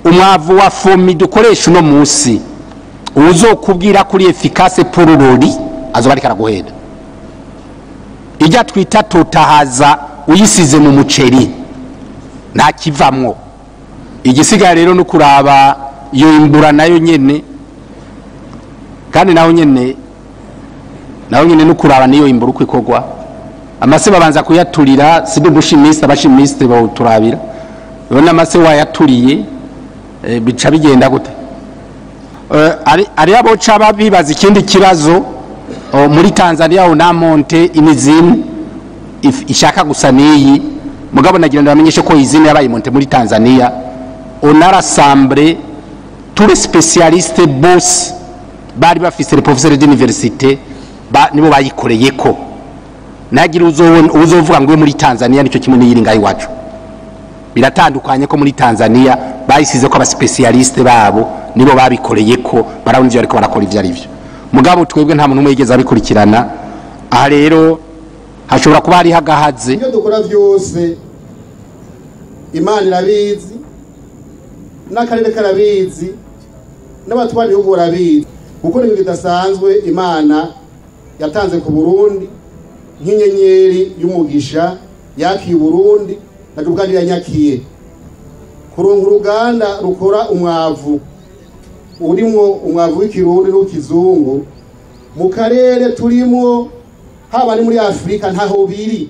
Umwavu wa FOMI dukoresha uno munsi uzokubwira kuri efficace pour le riz azoba ariko araguhenda. Ijya twita totahaza uyisize mu muceri nta kivamwo. Igisigaye rero no kuraba iyo imbura nayo nyene, kandi naho nyene no kuraba niyo imbura uko ikorwa. Amase babanza kuyaturira, si umushimiste abashimiste bawuturabira. None amase wayaturiye bica bigenda gute? Ari abo ca babibaza ikindi kibazo. Muri Tanzania on a monté une usine ishaka gusa niyi, mugabo nagira ndabamenyeshe ko izine yabaye monté muri Tanzania. On a rassemblé tous les spécialistes boss bari bafise les professeurs d'université nibo bayikoreyeko. Nagira uzovuga ngo muri Tanzania nicyo kimwe n'iyiri ngayi wacu. Biratandukanye ko muri Tanzania bayisize ko aba spécialistes babo nibo babikoreyeko, barabona ivyo ariko barakora ivyo ari byo. Mugabo twebwe nta muntu umwe yigeze abikurikirana. Aha rero hashobora kuba hari hagahaze. Ibyo dukora byose Imana irabizi, n'akarere karabizi, n'abatwara ibihugu barabizi. Kuko ni ibintu bidasanzwe Imana yatanze ku Burundi nk'inyenyeri y'umugisha yakiye Burundi na ubwandu yanyakiye. Kuronka uruganda rukora umwavu urimwo umwavu w'ikirundi n'uw'ikizungu mu karere turimwo, haba ari muri Afrika ntaho biri.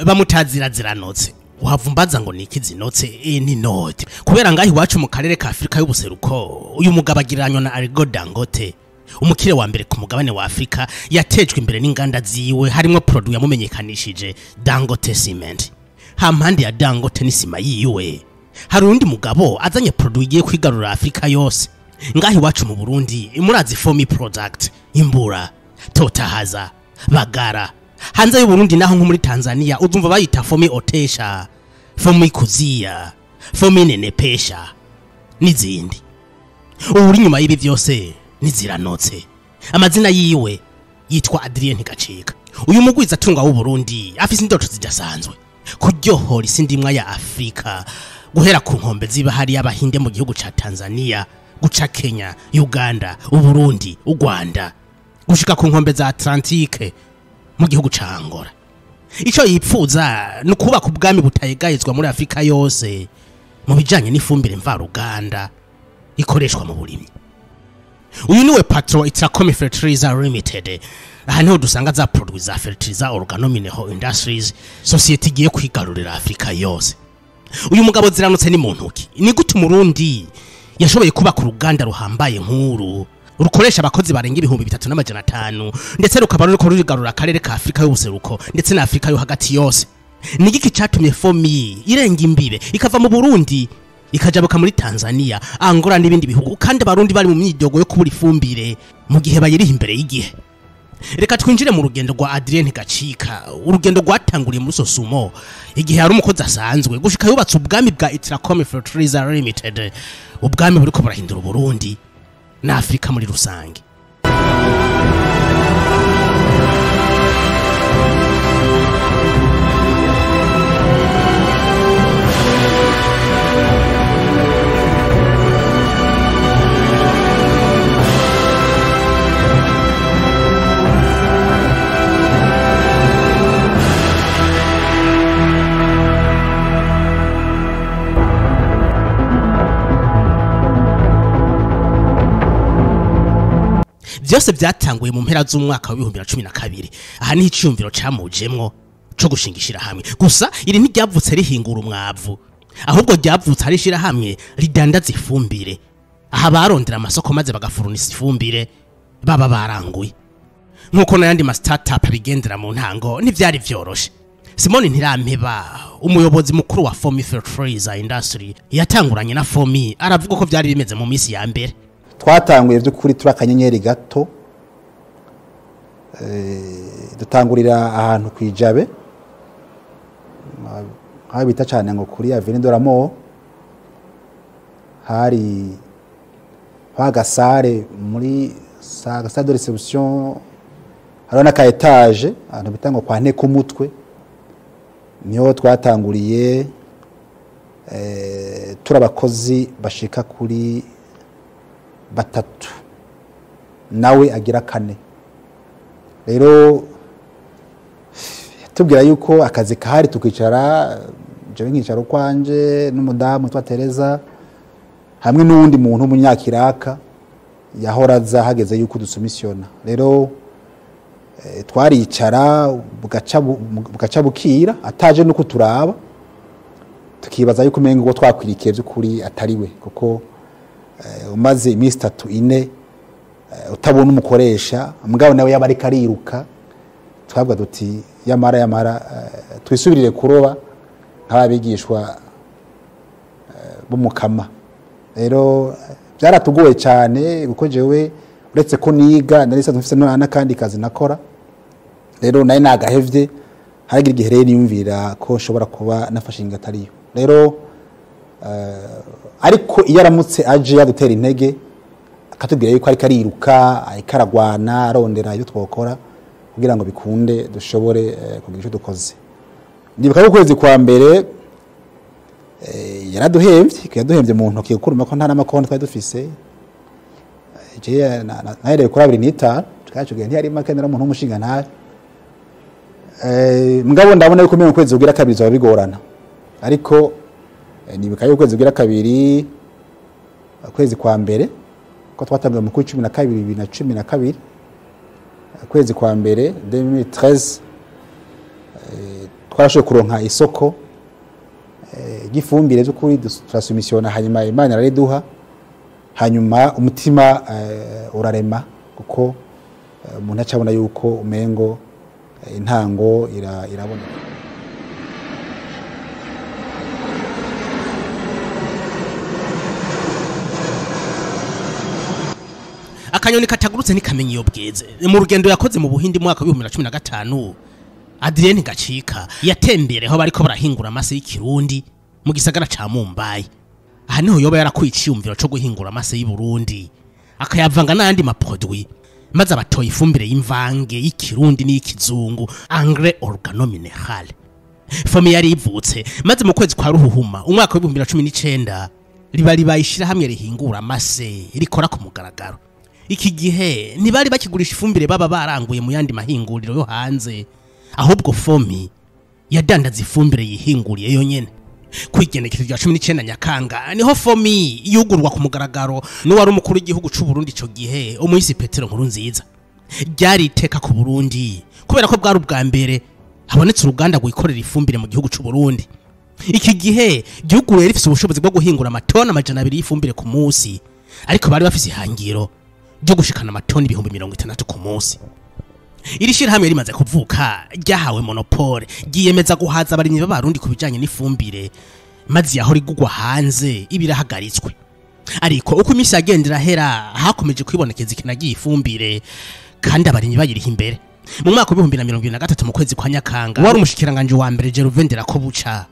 Bamutazira ziranotse uhavumbaza ngo niki zinotse ni note kubera ngahi iwacu mu karere ka Afrika y'ubuseruko. Uyu mugabo agiranywa na Aliko Dangote, umukire wa mbere ku mugabane wa Afrika, yatejwe imbere n'inganda ziwe harimo produit yamumenyekanishije Dangote Cement. Hampande ya Dangote n'isima yiwe hari undi mugabo azanye produit igiye kwigarura Afrika yose. Ngahi iwacu mu Burundi murazi FOMI product, imbura, totahaza, bagara. Hanze y'u Burundi naho nko muri Tanzania uzumva bayita FOMI otesha, FOMI kuzia, FOMI nenepesha n'izindi. Uri nyuma y'ibi byose niziranotse. Amazina yiwe yitwa Adrien Gacika. Uyu mugwiza tunga w'u Burundi afise indoto zidasanzwe, kuryohora isi ndimwa ya Afrika, guhera ku nkombe z'ibahari y'Abahinde mu gihugu ca Tanzania, guca Kenya, Uganda, u Burundi, u Rwanda, gushika ku nkombe za Atlantique mu gihugu ca Angola. Ico yipfuza no kubaka ubwami butayegayezwa muri Afrika yose mu bijanye n'ifumbire mvaruganda ikoreshwa mu burimyi. Uyu niwe patron wa Itracom Fertilizer Limited. Aha niho dusanga za produit za fertilizer Organomineral Industries, society igiye kwigarurira Afrika yose. Uyu mugabo ziranutse ni muntu ki? Ni gute Umurundi yashoboye kubaka uruganda ruhambaye nkuru rukoresha abakozi barenga 3500 ndetse rukaba ruriko rurigarura akarere ka Afrika y'ubuseruko ndetse na Afrika yo hagati yose? Ni igiki catumye FOMI irenga imbibe ikava mu Burundi ikajabuka muri Tanzania, Angola n'ibindi bihugu, kandi abarundi bari mu myidogo yo kubura ifumbire mu gihe bayiriha imbere y'igihe? Reka twinjire mu rugendo rwa Adrien Gacika, urugendo rwatanguriye muri Sosumo igihe yari umukozi asanzwe gushika yubatse ubwami bwa Itracom Fertilizer Limited, ubwami buriko burahindura Burundi na Afrika muri rusange. Byose byatanguye mu mpera z'umwaka wa 2012. Aha ni iciyumviro camujemwo co gushingishira hamwe. Gusa iri ntiryavutse rihingura umwavu, ahubwo ryavutse ari shira hamwe ridandaza ifumbire. Aha barondera amasoko maze bagafurunisa ifumbire baba baranguye. Nkuko n'ayandi ma startup bigendera mu ntango ntivyari vyoroshe. Simoni Ntirampeba, umuyobozi mukuru wa FOMI Fertilizer Industry, yatanguranye na FOMI, aravuga ko vyari bimeze mu minsi ya mbere. Twatanguye by'ukuri turi akanyenyeri gato, dutangurira ahantu kwijabe aho bita cyane ngo kuri Avenue de la Mort, hari hagasare muri Salle de réception, hariho n'aka étage ahantu bita ngo kwa Ntekumutwe, niho twatanguriye. Turi abakozi bashika kuri batatu, nawe agira kane. Rero tubwira yuko akazi kahari, tukicara, jewe nkicara ukwanje n'umudamu witwa Tereza hamwe n'uwundi muntu w'umunyakiraka yahora aza hageze yuko dusumisiyona. Rero twaricara bugaca bukira ataje no kuturaba, tukibaza yuko umengo uwo twakwirikiye by'ukuri atari we, kuko umaze iminsi 3, 4 utabona umukoresha, mugabo nawe yaba ariko ariruka. Twabwa duti yamara yamara twisubirire kuroba nk'ababigishwa b'umukama. Rero byaratugoye cyane, kuko jewe uretse ko niga nari nsanzwe mfise n'akandi kazi nakora, rero nayo nagahevye. Haragira igihe rero niyumvira ko nshobora kuba nafashe ingingo atariyo. Rero ariko iyo aramutse aje yadutera intege, akatubwira yuko ariko ariruka, ariko aragwana, arondera ibyo twokora kugira ngo bikunde dushobore kugira icyo dukoze. Ndibuka ko ukwezi kwa mbere yaraduhemvye, yaduhemvye mu ntoki, kuko ko nta n'amakonti twari dufise. Jewe nahereye kuri 25, twacugiye ntiyari make, nari umuntu w'umushinga ntahe. Mugabo ndabona yuko mu kwezi kugira kabiri zoba bigorana, ariko nibuka yuko ukwezi kugira kabiri, ukwezi kwa mbere, ko twatanguye mu kwi 12 2012, ukwezi kwa mbere 2013, twarashoboye kuronka isoko ry'ifumbire by'ukuri, turasumisiyona, hanyuma Imana irariduha, hanyuma umutima urarema, kuko umuntu acabona yuko umengo intango iraboneka. Akanyoni katagurutse ntikamenya iyo bweze. Mu rugendo yakoze mu Buhindi mu mwaka wa 2015, Adrien Gacika yatembereho bariko barahingura amase y'ikirundi mu gisagara ca Mumbai. Aha niho yoba yarakuye iciyumviro co guhingura amase y'i Burundi akayavanga n'ayandi ma produits, maze abatoye ifumbire y'imvange y'ikirundi n'iy'ikizungu, engrais organominéral. FOMI yari ivutse, maze mu kwezi kwa Ruhuhuma umwaka wa 2019 riba ribaye ishirahamwe rihingura amase rikora ku mugaragaro. Iki gihe ntibari bakigurisha ifumbire baba baranguye mu yandi mahinguriro yo hanze, ahubwo FOMI yadandaza ifumbire yihinguriye yonyene. Kwigenekerezo rya 19 Nyakanga niho FOMI yugurwa ku mugaragaro n'uwari umukuru w'igihugu c'u Burundi ico gihe, umuhisi Petero Nkurunziza. Ryari iteka ku Burundi kubera ko bwari ubwa mbere habonetse uruganda rwikorera ifumbire mu gihugu c'u Burundi. Iki gihe igihugu rero rifise ubushobozi bwo guhingura amatoni 200 y'ifumbire ku munsi, ariko bari bafise ihangiro ryo gushikana amatoni 60,000 ku munsi. Iri shirahamwe rimaze kuvuka ryahawe monopole, ryiyemeza guhaza abarimyi b'Abarundi ku bijanye n'ifumbire, maze yaho rigugwa hanze ibirahagaritswe. Ariko uko iminsi yagenda irahera, hakomeje kwibonekeza ikinagiye ifumbire kandi abarimyi bayiriha imbere. Mu mwaka wa 2023 mu kwezi kwa Nyakanga, wari umushikiranganje wa mbere Gervais Ndirakobuca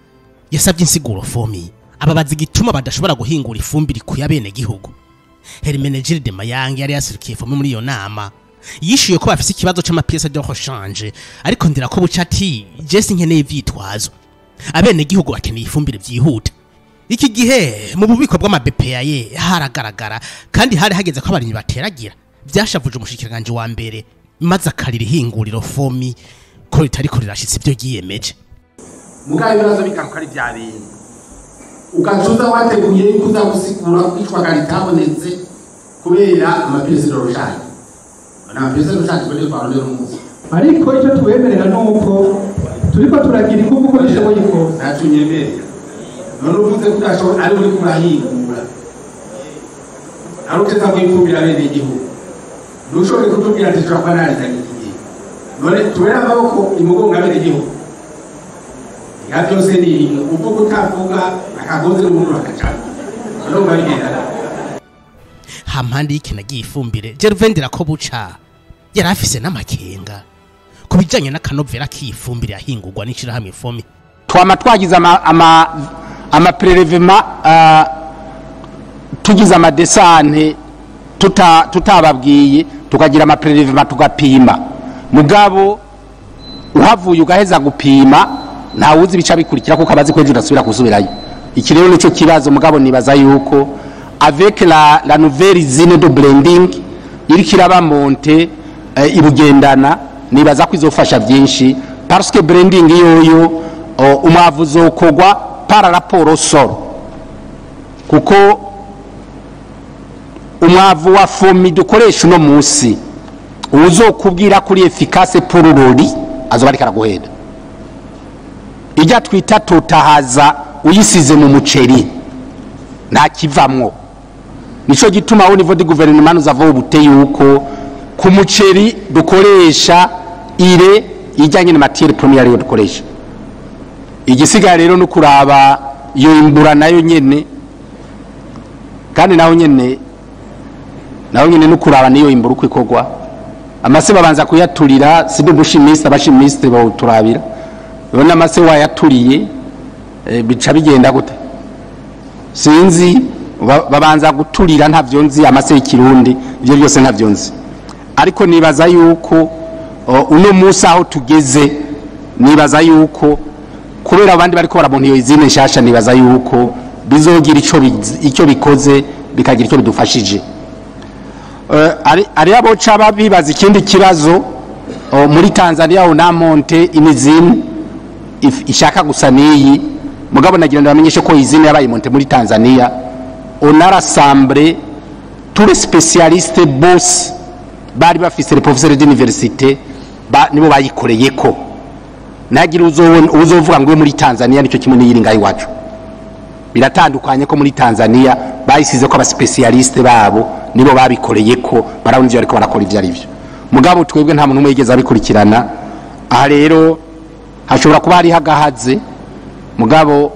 yasabye insiguro FOMI, ababaza igituma badashobora guhingura ifumbire ikuye abenegihugu. Hermenegilde Mayange yari yaserukiye FOMI muri iyo nama yishuye ko bafise ikibazo c'ama pièces de rechange, ariko Ndirakobuca ati: "Je sinkeneye ivyitwazo, abenegihugu bakeneye ifumbire vyihuta." Iki gihe mu bubiko bw'ama BPA haragaragara kandi hari hageze ko abarimyi bateragira. Vyashavuje umushikiranganje wa mbere, maze akarira ihinguriro FOMI ko ritariko rirashitse ivyo ryiyemeje. Mugabo ibibazo bikaruka ari bya bintu ugacuza wateguye yuko uza gusigura ko icwaga ritabonetse kubera ama pièces de rechange. Ama pièces de rechange bari twarondera umunsi. Ariko icyo tubemerera ni uko turiko turagira ingufu uko dushoboye kose. Ntacyo unyemerera. None uvuze ko udashobora, ari uriko urahingura, ari uteza kwifumbira bene igihugu, ntushobore kutubwira ati ushobora kuba narizanye iki gihe. None tubere amaboko imugongo abene igihugu? Ega byose ni ibintu uvuga utavuga, akagozi n'ubundi bakacana, urumva bigenda. Hampande y'ikena ifumbire, Gervais Ndirakobuca yari afise n'amakenga ku bijanye n'akanovera k'ifumbire yahingurwa n'ishirahamwe FOMI. Twama twagize ama prélèvements, tugize ama descentes. Tutababwiye tukagira ama prélèvements, tugapima. Mugabo uhavuye ugaheza gupima, ntawuzi bica bikurikira, kuko abazi ko ejo udasubira gusubirayo. Iki rero nico kibazo. Mugabo nibaza yuko avec la nouvelle usine de blending iriko iraba montée ibugendana, nibaza ko izofasha byinshi, parce que blending yoyo umwavu uzokogwa par rapport au sol, kuko umwavu wa FOMI dukoresha uno munsi, uzokubwira kuri efficace pour le riz azoba ariko araguhenda. Ijya twita totahaza, uyisize mu muceri nta kivamwo. Nico gituma au niveau du gouvernement nous avons opté yuko ku muceri dukoresha urée ijyanye na matière première yo dukoresha. Igisigaye rero no kuraba iyo imbura nayo nyene, kandi naho nyene no kuraba niyo imbura uko ikorwa. Amase babanza kuyaturira, si umuchimiste, abachimistes bawuturabira. Ubona amase wayaturiye, bica bigenda gute? Sinzi, babanza guturira, ntavyo nzi. Amase y'ikirundi, ivyo byose ntavyo nzi, ariko nibaza yuko uno munsi aho tugeze, nibaza yuko kubera abandi bariko barabona iyo usine nshasha, nibaza yuko bizogira ico bikoze, bikagira ico bidufashije. Ari abo ca bibaza ikindi kibazo, muri Tanzania on a monté une usine ishaka gusa n'iyi. Mugabo nagira ndabamenyeshe ko usine yabaye montée muri Tanzania, on a rassemblé tous les spécialistes bose bari bafise, les professeurs d'université nibo bayikoreyeko. Nagira uzovuga ngo muri Tanzania nicyo kimwe n'iyiri ngaho iwacu, biratandukanye, ko muri Tanzania bayisize ko abaspécialistes babo nibo babikoreye, ko barabona ivyo ariko barakora ivyo ari byo. Mugabo twebwe nta muntu umwe yigeze abikurikirana. Aha rero hashobora kuba hariho agahaze, mugabo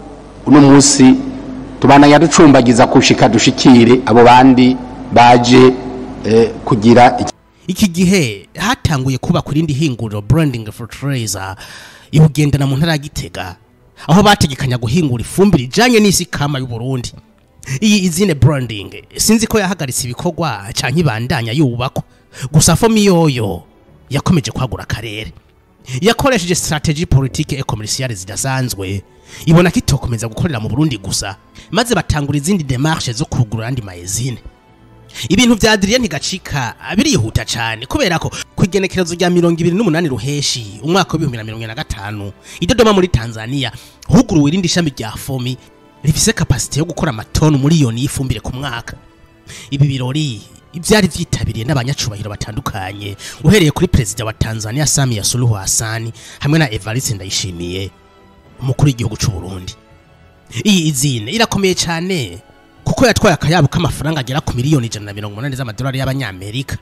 uno munsi tubandanya ducumbagiza kushika dushikire abo bandi baje kugira Iki gihe hatanguye kuba ku rindi hinguriro blending fertilizer ibugendana mu ntara ya Gitega, aho bategekanya guhingura ifumbire ijanye n'isi kama y'u Burundi. Iyi usine blending sinzi ko yahagaritse ibikorwa canke ibandanya yubakwa, gusa FOMI yoyo yakomeje kwagura akarere. Yakoresheje stratégie politique et commerciale zidasanzwe, ibona ko itokomeza gukorera mu Burundi gusa, maze batangura izindi démarches zo kugura andi ma usines. Ibintu vya Adrien Ntigacika birihuta cane, kubera ko kwigenekerezo rya 28 Ruheshi umwaka wa 2025, i Dodoma muri Tanzania, huguruwe irindi shami rya FOMI rifise capacité yo gukora amatoni miliyoni y'ifumbire ku mwaka. Ibi birori ivyari vyitabiriye n'abanyacubahiro batandukanye, uhereye kuri perezida wa Tanzania Samia Suluhu Hassan hamwe na Evariste Ndayishimiye, umukuru w'igihugu c'u Burundi. Iyi usine irakomeye cyane, kuko yatwaye akayabo k'amafaranga agera ku miliyoni 180 z'amadolari y'abanyamerika.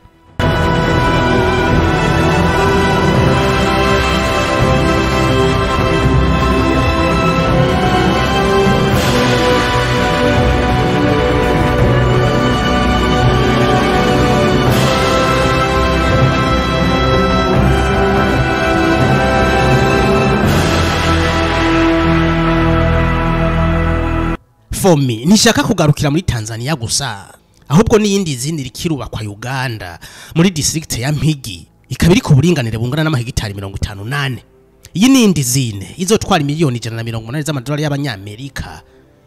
FOMI ntishaka kugarukira muri Tanzania gusa, ahubwo n'iyindi zindi rikirubakwa Uganda muri district ya Mpigi, ikaba iri ku buringanire bungana n'amahegitari 58. Iyi n'indi usine izotwara miliyoni 180 z'amadolari y'abanyamerika,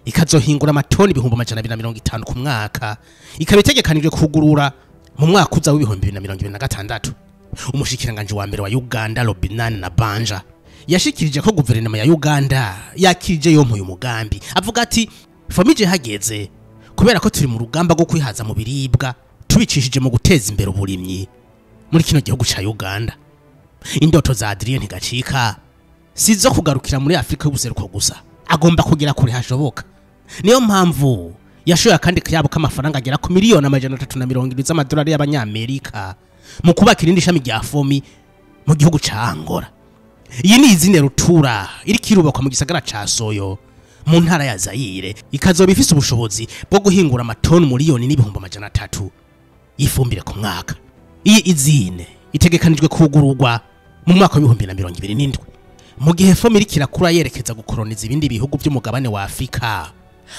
ikazohingura amatoni 250,000 ku mwaka, ikaba itegekanijwe kugurura mu mwaka uza w'2026. Umushikiranganje wa mbere wa Uganda, Robinah Nabbanja, yashikirije ko guverinoma ya Uganda yakirije yompa uyu mugambi, avuga ati: "FOMI ije hageze, kubera ko turi mu rugamba rwo kwihaza mu biribwa tubicishije mu guteza imbere uburimyi muri kino gihugu ca Uganda." Indoto za Adrien Ntigacika si zo kugarukira muri Afrika y'ubuseruko gusa, agomba kugera kure hashoboka. Niyo mpamvu yashoye akandi kayabo k'amafaranga agera ku miliyoni 370 z'amadolari y'abanyamerika mu kubaka irindi shami rya FOMI mu gihugu ca Angola. Iyi ni usine rutura iriko irubakwa mu gisagara ca Soyo mu ntara ya Zaire, ikazoba ifise ubushobozi bwo guhingura amatoni 1,300,000 y'ifumbire ku mwaka. Iyi usine itegekanijwe kugururwa mu mwaka wa 2027. Mu gihe FOMI iriko irakura yerekeza gukoroniza ibindi bihugu by'umugabane wa Afurika,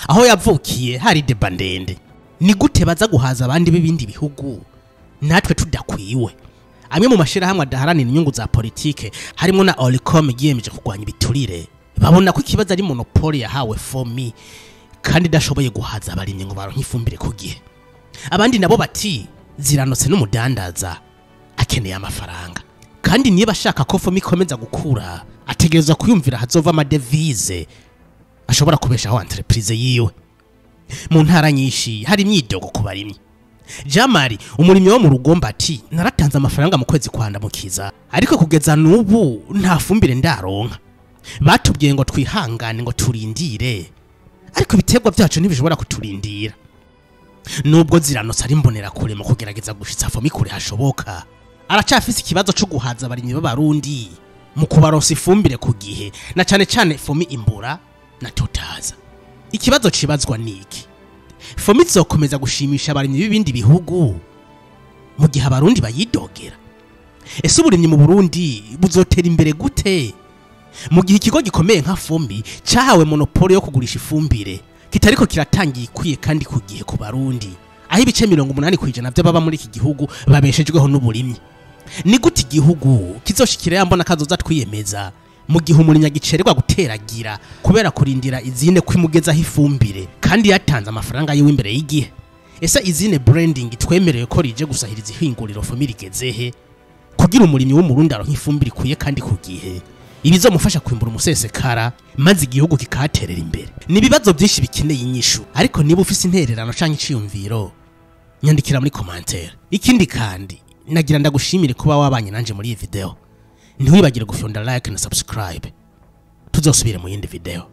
aho yavukiye hari débat ndende. Ni gute baza guhaza abandi b'ibindi bihugu natwe tudakwiwe? Amwe mu mashirahamwe adaharanira inyungu za politike, harimo na Olicom yiyemeje kurwanya ibiturire, babona ko ikibazo ari monopole yahawe FOMI kandi idashoboye guhaza abarimyi ngo baronke ifumbire ku gihe. Abandi nabo bati ziranotse n'umudandaza akeneye amafaranga, kandi niba ashaka ko FOMI ikomeza gukura ategerezwa kuyumvira hazova amadevize ashobora kubeshaho entreprise yiwe. Mu ntara nyinshi hari imyidogo ku barimyi. Jamari, umurimyi wo mu Rugomba, ati naratanze amafaranga mu kwezi kwa Ndamukiza, ariko kugeza n'ubu nta fumbire ndaronka. Batubwiye ngo twihangane, ngo turindire, ariko ibiterwa byacu ntibishobora kuturindira. Nubwo ziranotse ari mbonera kure mu kugerageza gushitsa FOMI kure hashoboka, aracafise ikibazo co guhaza abarimyi b'Abarundi mu kubaronsa ifumbire ku gihe, na cane cane FOMI imbura na totaza. Ikibazo cibazwa niki: FOMI izokomeza gushimisha abarimyi b'ibindi bihugu mu gihe Abarundi bayidogera? Ese uburimyi mu Burundi buzotera imbere gute mu gihe ikigo gikomeye nka FOMI cyahawe monopole yo kugurisha ifumbire kitariko kiratangiye ikwiye kandi ku gihe ku Barundi, aho ibice 80% by'ababa muri iki gihugu babeshejweho n'uburimyi? Ni gute igihugu kizoshikira ya mbona kazoza twiyemeza mu gihe umurimyi agicererwa guteragira kubera kurindira usine kwimugezaho ifumbire kandi yatanze amafaranga yiwe imbere y'igihe? Ese usine branding twemerewe ko rije gusahiriza ihinguriro FOMI rigezehe kugira umurimyi w'Umurundi aronke ifumbire ikwiye kandi ku gihe, ibizomufasha kwimbura umusesekara maze igihugu kikahaterera imbere? Ni ibibazo byinshi bikeneye inyishu, ariko niba ufise intererano canke iciyumviro, nyandikira muri commentaire. Ikindi kandi, nagira ndagushimire kuba wabanye nanje muri iyi video. Ntiwibagire gufyonda like na subscribe. Tuzosubire mu yindi video.